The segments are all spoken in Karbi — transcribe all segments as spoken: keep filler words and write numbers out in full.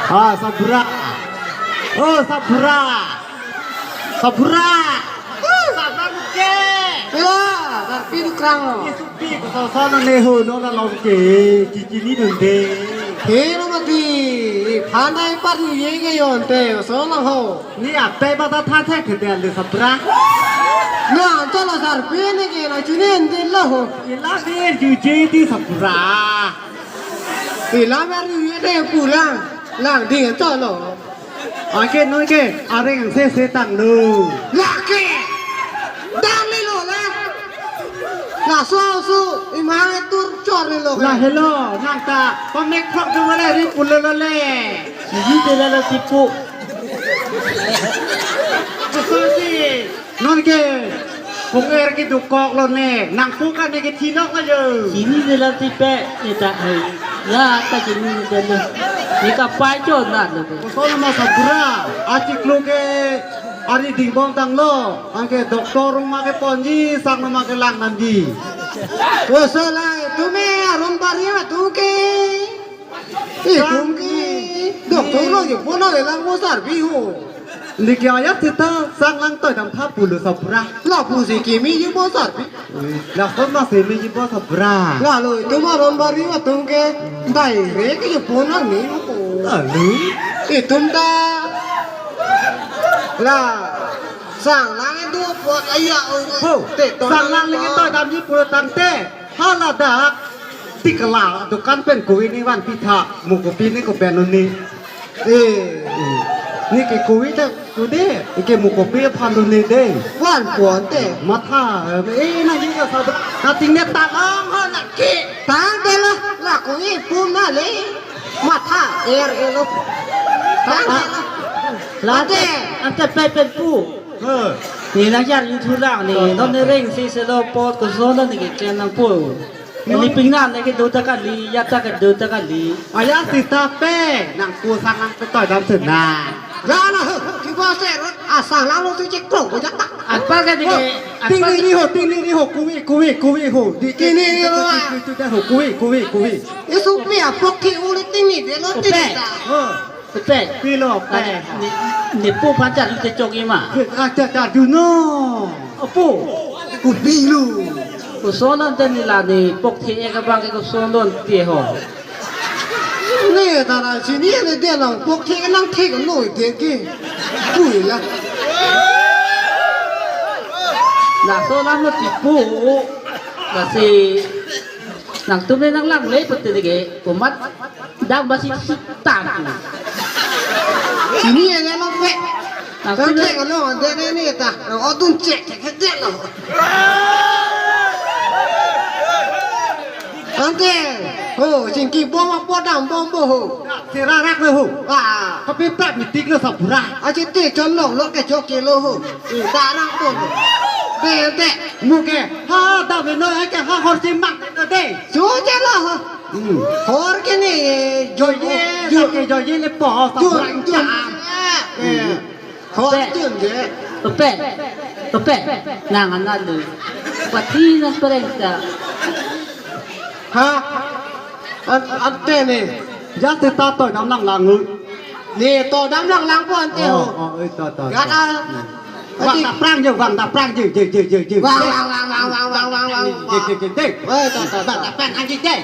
Ah, Sabura. Oh, Sabura. Sabura. Sabura ke. Ya, tapi tukrang lo. Isupi ko sono neho no na lom ke. Cici ni dunde. Hero mati. Phandai par ni ye ke yon te. Sono ho. Ni ape ba ta tha thek ke le Sabura. Na, chalo Sarpi ni ke na chini ende lo ho. Ila ver ju je di Sabura. Ila ver ju je de pulang. Lang ding chalo. Anke noi ke areng se se tang lo. Lake. Dang ni lo la. Laso su imang tur chor ni lo. La helo nang ta pamek phrok do le ri pulo lo le. Siji de la la tipu. Betul sih. Non ke, kung er ke dukok lo ne, nang pu ka ne ke thinok ajo. Sini de la tipe, ne ta hai. La ta sini de la. Ne ka pai cho na lo. Kosol ma Sabura, achiklo ke ari dingbom tang lo, anke doctor ma ke ponji, sang ma ke lang nangji. Kosol ai, tu me aron bari ma tu ke. Eh, tum ke. Dok thoro je pona le lang mo Sarpi ho. Niki ayat seta sang lang toidam tha pulo Sabura. La pusi kimi je mo Sarpi. La kon ma semi je mo Sabura. La lo, itum aron bari ma tum ke. Dai re ke je pona ni ho. Lalu. Itum ta. La. Sang lang do pot aya. Ho. Te to sang lang lagi toidam ji pulo tangte. Hala dak, tikla dukan pen kove ni vanpi tha, mo kopi ni ko pen ni. Eh, ni ke kove ta tu de, ke mo kopi aphan tu ni de. Van pon te. Matha, eh, na ni ka sa, na ting ne ta ang ha na ke. Tang de la, la kove pum na le. Matha, er, er lo. Tang de la. La ante, ante pe pen pu. He. Ni lang jar yu thu lang ni, non ne reng si se lo pot ko so non ni ke ken lang pu. Ni ping nan ne ke do ta kali, ya ta ke do ta kali. Aya sita pe, nang ku sang nang ke toidam sena. Ya na, ki ba se rot asang lang lo tu cek pro ko jak ta. Atpa ke ni ke, atpa Ting ni ke ni ho, ting ni ni ho, kuvi, kuvi, kuvi ho. Di ke, Ting ni ni ho, ah. Ting ni ni ho, kuvi, kuvi, kuvi. Isu mi apok ki uli ting ni de lo ting Ope. Ni ta. Ho. Ope. Pilo, pe. Ni, ni pu phan char te chok ima. Ke ka char char ju no. Opu. Ku pilo. Ko so non te ni la ni pok the ek abang ke ko so non te ho. Ni ta na sini ni de lang pok the nang the ko noi de ke. Pui la. Na so lam lo tipu. Lasi nangtum ne nang lang le pute de ke. Komat dang basi sitang. Sini ya lo pe. Nangtum ne Tangte kalau ada ni ni ta. Odun cek cek cek lo. Tangte. Ho, singki bom apa dang bom bo ho. Serarak lo ho. Ah. Tapi tak mitik lo Sabura. Aci te chon lo lo ke chok ke lo ho. Tarang pon. Be te. Mu ke. Ha, da be no ke ha hor si mak de. Su je lo ho. Hmm. Hor ke ni, Joye, jo-, ke Joye le po, jo-, Sabura jo-, jam. Eh. Hor Pe. Tun je. Ope. Ope. Nang ana lu. Pati nang pereng ta. Ha? An, ante ni. Ja te ta toidam lang lang lu. Ni toidam lang lang po ante ho. Oh, oh, eh, to, to, to. Gata. Hmm. Wang Ati. Daprang je, wang daprang je, je, je, je, je. Wang, wang, wang. Je, je, je, je. Eh, to, to, to. Wang daprang je, je.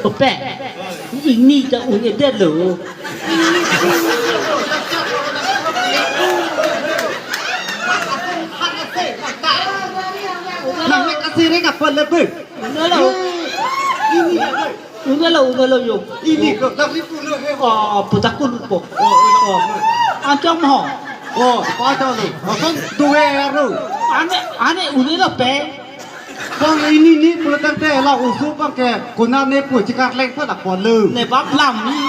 Ope, ini ta un-edet lo. Nang ne kasiri ka pon le bu. Uno lo. Ini. Uno lo, uno lo yo. Ini ko, tapi pulo he. Oh, putakun po. Oh, oh. Ancam ho. Oh, pacha lo. Akan dua aro. Ane, ane, uno lo pe. Bang ini ni pulo tangte la usu bang ke kona ne pu chikar leng pha dak pon lo. Ne bap lam ni.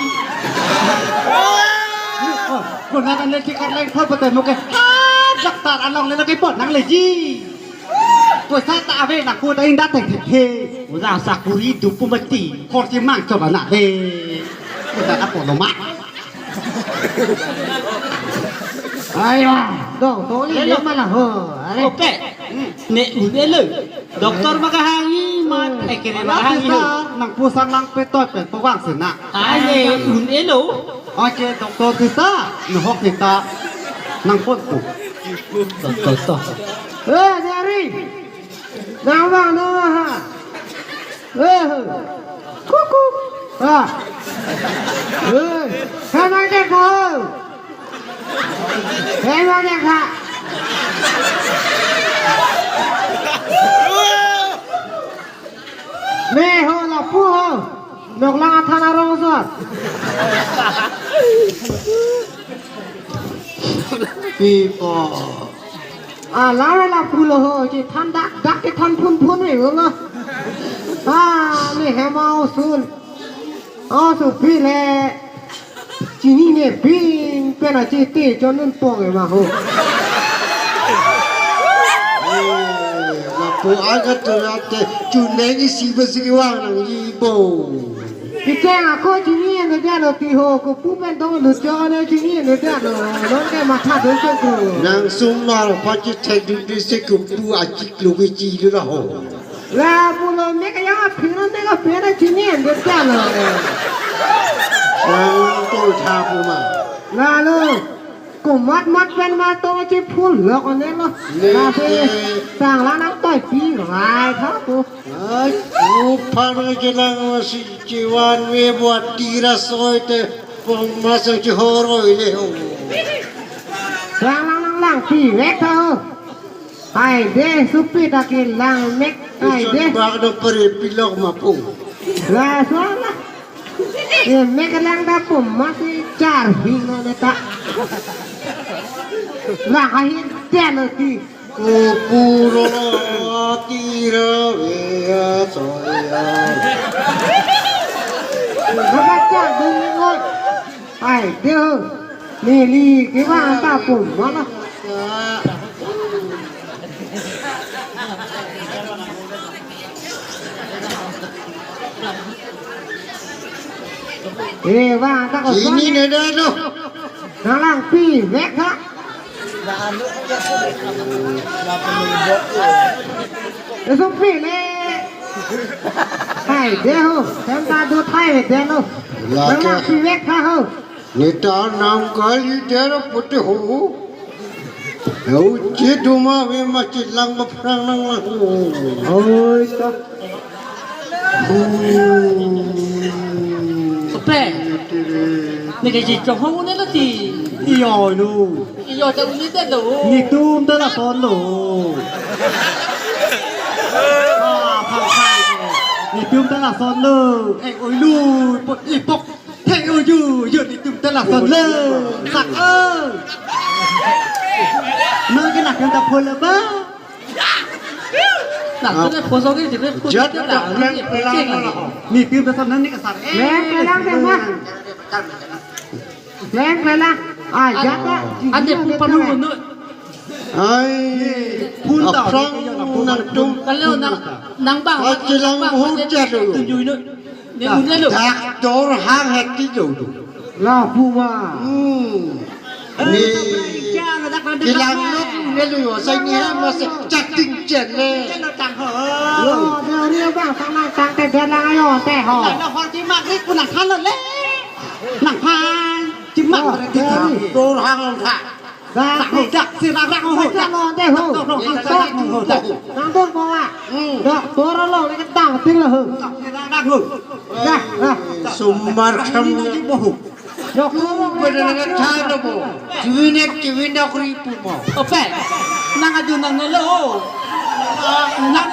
Oh, kona ne chikar leng pha pate mo ke. Ah, daktar along le lagi pon nang le ji. Poisa ta ave na ko ta inda thek thek he. Uda sakuri du pu mati. Khor si mang choba na he. Ko ta na pon lo ma. Ayo, dong, dong ni Hello. Mana ho. Are. Ope. Ne un-e lo. Doktor ma kahangi, ma ekere ma kahangi lo. nangpusang nangpetoi pen puvang sena. Ai le, un-elo. Oke, doktor sita, nohok sita, nangpon pu. Doktor to. Eh, Nari. Nangvang, nangvang ha. Eh, kuku. Ah. Eh, hemang dek ho. Hemang dek ha. Me ho lapu ho. Noklang athan arong sot. Pipo. Ah, lame lapu lo ho, chethan dak, dak chethan phun phun me lo. Ah, ne hema osun. Osun pile. Chinine pin pen achi te chonun pong e ma ho. Eh, lapu aga tu ate chuneng isi besi vang nangji bo. Kicheng ako chini ene dia lo ti ho, ko pu pen dong lu cho ne chini ene dia lo. Non ke matha do chok ko. Nang sum mar pachethek dingding si ko pu achiklo ke chi lo la ho. La pulo mek ya phiro mek apera chini ende ta lo. Nang tol tha pu ma. La lo. Komat mat pen ma to chi phul lok ane lo. Ne La se ke. Sang la nangtoi pi rai tha pu. Ai, uphan ke lang masi chivan ve buat tira soi te pong masang chihoroi le ho. Sang la nanglang pi vek tha ho. Ai de, supi ta kelang mek. Ai de. Ison bak do pare pilok ma pu. La so la. Ye mek lang da pu masi char hing no ne ta. La hai de lo ti. Ko puro tira ve a soya. Baca dulu. Ai, deu. Neli, kevang ta pu ma la. Eh, vang ta ko. Ini son ne dah tu. Nanglang pi vek ha. Esu pi le. Hai de ho. Sem ta do thai de lo. La nanglang ke. Pi vek ha ho. Neta nam kali dera pute ho. Uche duma ve ma chilang ma phrang nang la. Oi ta. Pe. Ne ke ji chong ho ne lo ti. Iyo lo. Iyo ta un-e ta lo. Netum ta lason lo. Ah, phang phang. Netum ta lason lo. Eh, oi lo. Pok, ipok. Thek uju, uju netum ta lason le. Sak o. No ke nak ta phol ba. Nak ta phol so ke jebe phol. Jat ta ta pleng pelang la. Netum ta lason ne ke sar. Eh, pleng pelang ke ma. Pleng pelang. Ah, jat ta. Ante pu palu no. Ai, phun ta aphrang nangtum. Kalau nang, nang bang, ah, chilang nang bang, hujat lo. Tunjui no. Ne un-e lo. Dak dor hang hati lo. La pu ma. Hmm. Ni chilang lo un-e lo yo. Sai ni ha ma se chatting chen le. Lo, dia ni bang sang nang sang te dia lang ayo te ho. Nang hor di maghrib pun nang khan lo le. Nang khan di maghrib di khan. Dor hang long kha. Dak, dak, si rak rak ho. Dak, dak, dak, dak, dak, dak, dak. Nang dun bawa. Hmm. Dak, dor lo, ni ketang, ting lo ho. Dak, si rak rak ho. Dah, dah. Sumar kham ni bo ho. Dak, dor lo, ni pada ketang, nang ting lo. Thai lo bo. Chivinek, chivinek ri pu mo. Ope. Nang aju nang nelo. Nang,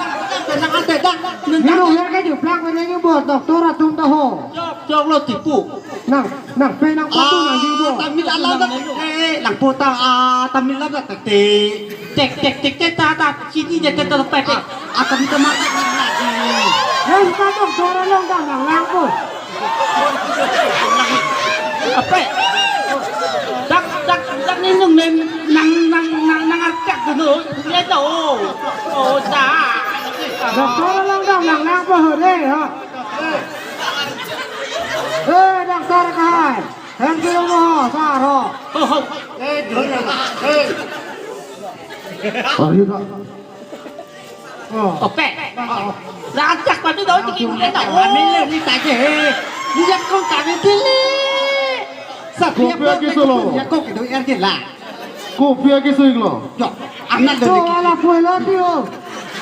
nang ante dak. Nang ni lo, ya ka ju plak, ni ju bo, doktor atum ta ho. Chok, chok lo tipu. Nang, nang pe nang patu nang di bo. Tamil alam dak, eh, nang pota, ah, Tamil alam dak, tek, tek, tek, tek, tek, ta, ta, chini je, tek, tek, tek, tek. Ah, Tamil ta ma. Hei, ka dong, dora long dong, nang lang ko. Ape? Dak, dak, dak ni nung neng, nang, nang, nang, nang archak dulu. Lihat dah, oh. Oh, dah. Dong, dora long dong, nang lang ko, hore, ha. Eh, doktor kahai. Hem kilo mo, sar ho. Ho, ho. Eh, dhon na. Eh. Oh, iya, Pak. Oh. Ope. Oh. Rajak pami do tiki mungkin ta. Amin le ni taje. Ni jak kong kami dili. Sa kopi piap lagi solo. Jak kong kedo er ke la. Kopi lagi solo. Yo, anak do. Ala puelo tio.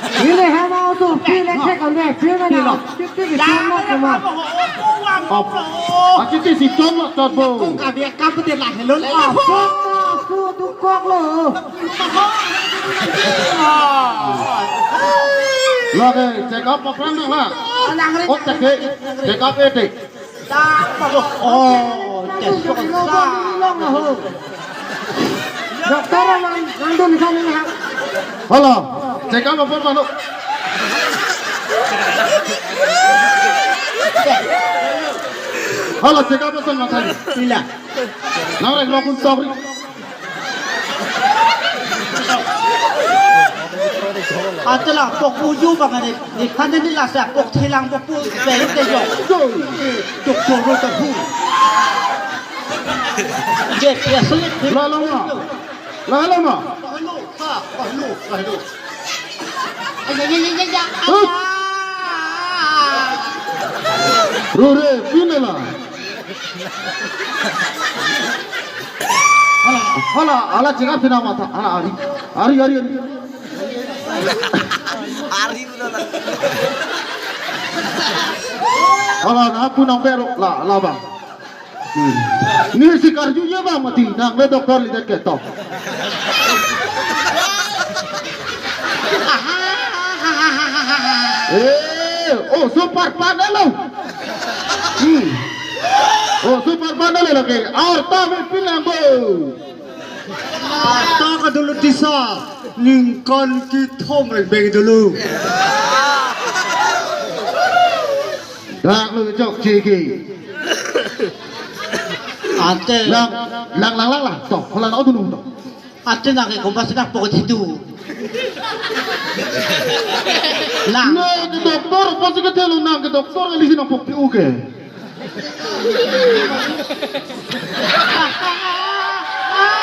Ile hama tu pile check on deh. Pile na. Pile. Pile na. Op. Aki ti si chon lo chot bo. Kong kami kamu dia lah hello le. Apa tu kok lo. Lake check up apa nang la? Oh, check, check up eh, check. Oh, check up. Doktor nang nang dun kan ini ha. Halo, check up apa mano? Halo, check up apa mano? Ila. Nang rek lokun tokri. Atela pok uju bang ni, ni kan ni lasa pok thelang pok pu beri te jo. Dok doro ta hu. Je piasu ni. La la ma. La la ma. Hello, ha, hello, hello. Ay, ay, ay, ay, ay, ay. Hut. Rore, pinela. Hala, hala, hala, check up sina mata. Hala, ari, ari, ari, ari. Ari udah lah. Hala, na punang berok la, la bang. Hmm. Ni si karju ya bang mati, nang le doktor lihat ke to. Eh, oh super pan lo. Hmm. Oh super pan lo lagi. Arta me pinang bo. Arta ka dulu tisa, ningkan kithom reng beng dulu. Dak lo chok chiki. Ante. Lang, lang, lang, lang, lang. To, holan auto nung to. Ante nang ke kompas nang pokok itu. Nang. Nang ke doktor, pasi ke telo nang ke doktor, kali sih nang pokok itu ke.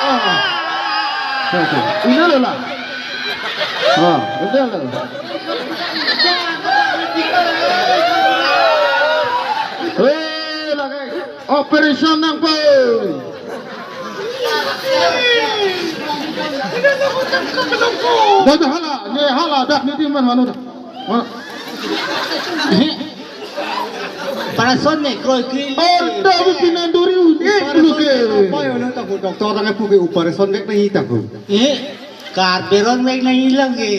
Ah. Tuh, tuh. Ini lo lah. Ah, ini lo. Eh, lagi. Operation nang po. Dah, dah, hala, ni hala, dah, ni di mana, mana dah. Ma- Parason ne kroi kri. Anda bu pinanduri un-e pulu ke. Apa ya lo tahu doktor tang pu ke operation mek nahi tahu. Eh, karberon mek nahi lang ke.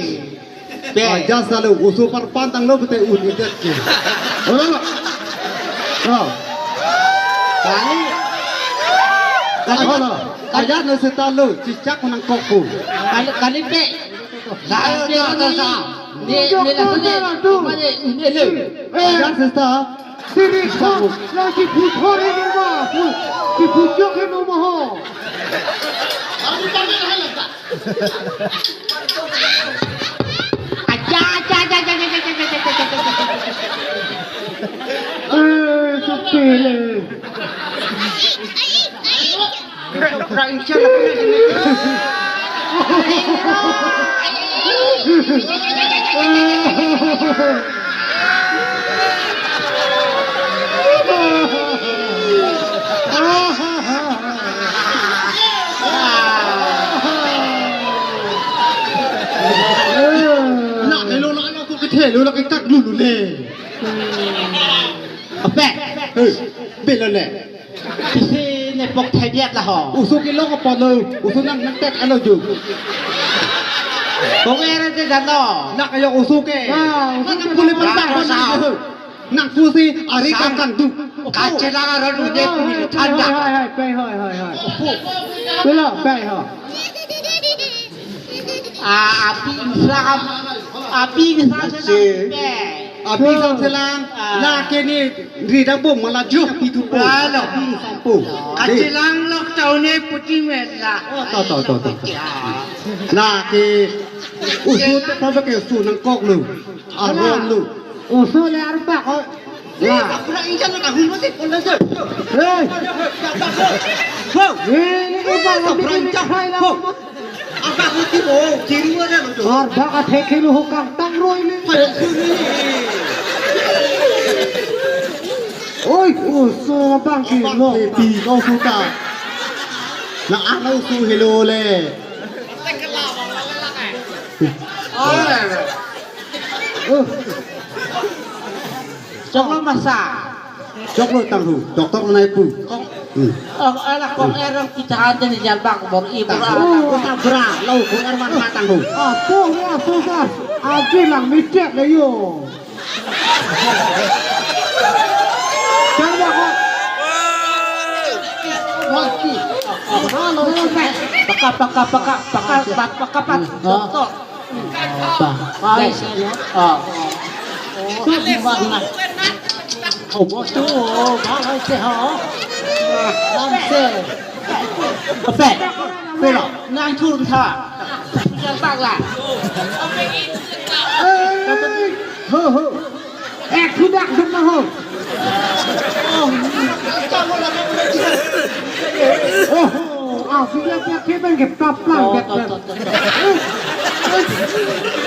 Be. Aja selalu usu parpan tang lo bete un-e det ke. Hala. Ah. Kali. Kali. Hala. Kali no seta lo cicak menang kokku. Kali kali pe. Sa, sa, sa, sa. Ne, ne, la, ne, ne, ne, ne, ne. Eh, ya, sista. Siri ko, la si puthore no ma, pu, si puchok no ma ho. Acha, acha, acha. Eh, so pele. Nak hello nak nak tu kethelo nak ikat dulu le. Ape? Hei, belo le. Isi ne pok thai biat la ho. Usu ke long apot lo, usu nang nang tek alo ju. Kong era je jano. Nak ayo usu ke. Ah, usu ke puli long. Nang sa. Nang pusi ari kang kang du. Kachelang aron uje puli thanda. Hai, hai, hai, hai, hai, hai. Belo, hai, hai. Ah, api insam, api insam selang pe. Api insam selang, ah. Lake ni ridang bom malah juh api thupo. Alo. Api insam po. Kachelang lok taune puti mela. Oh, to, to, to, to, to. Ya. Lake usu tu apa ke usu nangkok lo. Aron lo. Usu le arba ko. Ya. Pura injan na tahun masih pun aja. Hei. Wow. Ini apa? Pura injan. Wow. Abang uti mo, kiri mo na lo. Arbak athek helo ho kangtang roi le. Oi, oso abang ke lo. Ti ko suka. Nang ano su helo le. Oh. Choklo masa. Choklo tanghu, doktor nai pu. Kong, Hmm. Oh, anak kong erang kita hanten ni jalbak bor i bor. Oh, tabra, lo ko erman patang hu. Ah, po ya susah. Aji lang micet le yo. Jalbak ko. Mati. Paka, paka, paka, paka, paka, paka, doktor. Ba, ba, Guys. Sir, ya. Ah. Oh, di ba na? Oh, bos tu, oh, ba, ba, se, ha. Lam se. Apa? Pelo, nang thun tha. Yang tak lah. Eh, ho, ho. Eh, sudah dong na ho. Oh, ah, sudah dia keben ke taplang Oh, ke. to, to, to, to.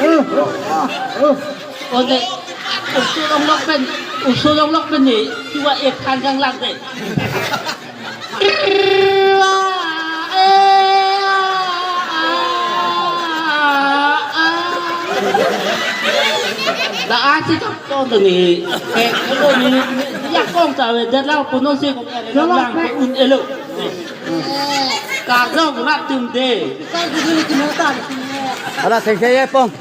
Eh, oh, ah, oh. Ode, usulong lok pen, usulong lok pen ni, dua ek kandang lang de. La asi kap ton ni. Eh, ni, ni, ya kong ta ve, dan lau puno si kong elo lang pe un elo. Kardom rat tum de. Ala sengse ye pong.